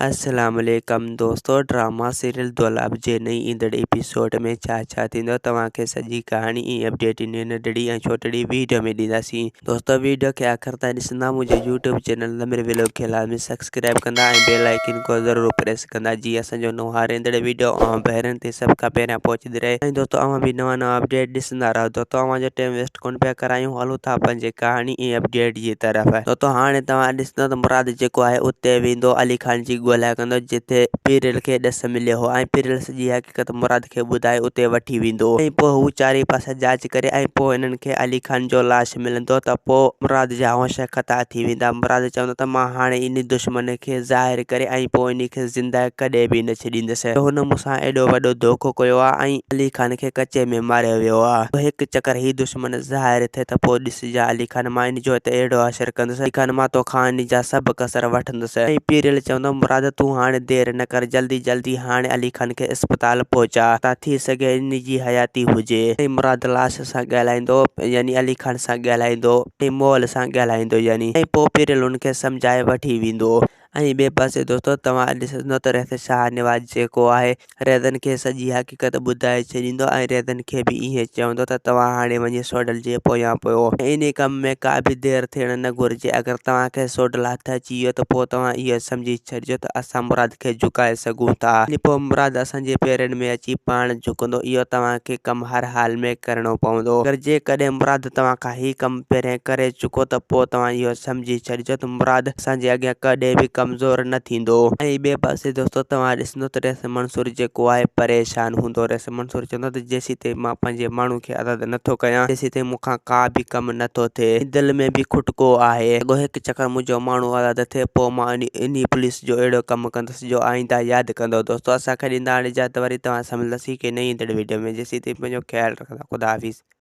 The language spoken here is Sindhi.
السلام عليڪم دوستو ڊراما سيريل دولاب جي نئين ايندڙ ايپيسوڊ ۾ ڇا ڇا ٿيندو توهان کي سڄي ڪهاڻي ۽ اپڊيٽ انهي ننڍڙي ۽ ڇوٽڙي ويڊيو ۾ ڏينداسين دوستو ويڊيو کي آخر تائين ڏسندا منهنجي يوٽيوب چينل نمر ويلوگ کي لازمي سبسڪرائب ڪندا ۽ بيل آئيڪن کي ضرور پريس ڪندا جي اسان جو نئون هر ايندڙ ويڊيو اوهان ڀائرن تي سڀ کان پهريان پهچندي رهي ۽ دوستو اوهان به نوان نوان اپڊيٽ ڏسندا رهو دوستو اوهان جو ٽائيم ويسٽ ڪونه پيا ڪرايون هلون ٿا پنهنجي ڪهاڻي ۽ اپڊيٽ جي طرف. دوستو هاڻي توهان ڏسندو ته مراد جيڪو آهي اتي ويندو علي خان جي ڳولها ڪندو جتي پيرل کي ڏس مليو هو ۽ پيرل سڄي حقيقت مراد کي ٻڌائي اتي وٺي ويندو ۽ پوء هو چارئي پاسا جاچ ڪري ۽ پوء هنن کي علي خان جو لاش ملندو ته پوء مراد جا هوش خطا ٿي ويندا مراد چوندو ته مان هاڻي انهي دشمن کي ظاهر ڪري ۽ پوء انهي کي زنده ڪڏهن به نه ڇڏيندس جو هن مون سان ايڏو وڏو دوکو ڪيو آ ۽ علي خان کي ڪچي ۾ ماريو ويو آ. هڪ چڪر هي دشمن ظاهر ٿئي ته پوء ڏسجان علي خان مان ان جو ته اهڙو حشر ڪندس علي خان مان توکان ان جا سڀ ڪسر وٺندس. ۽ پيرل چوندو مراد تون هاڻي دير نه ڪر جلدي جلدي هاڻي علي خان کي اسپتال پهچاء تان ٿي سگهي ان جي حياتي هجي. ۽ مراد لاش سان ڳالهائيندو يعني علي خان سان ڳالهائيندو ۽ مئل سان ڳالهائيندو يعني ۽ پوء پيرل ان کي سمجهائي وٺي ويندو. ۽ ٻئي پاسي دوستو توهان ڏسندو ته ريس شاهنواز جيڪو آهي ريزن کي سڄي حقيقت ٻڌائي ڇڏيندو ۽ ريزن کي به ائين چوندو ته توهان هاڻي وڃي سوڍل جي پويان پيو ۽ انهي ڪم ۾ ڪا به دير ٿيڻ نه گهرجي اگر توهان کي سوڍل هٿ اچي ويو ته پوء توهان اهو سمجهي ڇڏجو ته اسان مراد کي جهڪائي سگهون ٿا ۽ پوء مراد اسان جي پيرن ۾ اچي پاڻ جهڪندو اهو توهان کي ڪم هر حال ۾ ڪرڻو پوندو اگر جيڪڏهن مراد توهان کان هي ڪم پهرين ڪري چڪو ته پوء توهان اهو سمجهي ڇڏجو ته مراد اسان جي اڳيان ڪڏهن به ڪمزور نه ٿيندو. ۽ ٻئي پاسي دوستو توهان ڏسندو ته ريس منصور جيڪو آهي پريشان هوندو ريس منصور چوندو ته جيسيتائين مان پنهنجي ماڻهو کي آزاد نه ٿو ڪيان تيسيتائين مون کان ڪا به ڪم نه ٿو ٿئي ۽ دل ۾ به کٽڪو آهي رڳو هڪ چڪر منهنجو ماڻهو آزاد ٿئي پوء مان انهي پوليس جو اهڙو ڪم ڪندس جو آئنده ياد ڪندو دوستو اسان کي ڏيندا هاڻي اجازت وري توهان سان ملنداسين ڪنهن نئين ايندڙ وڊيو ۾ جيسيتائين پنهنجو خيال رکندا خدا حافظ.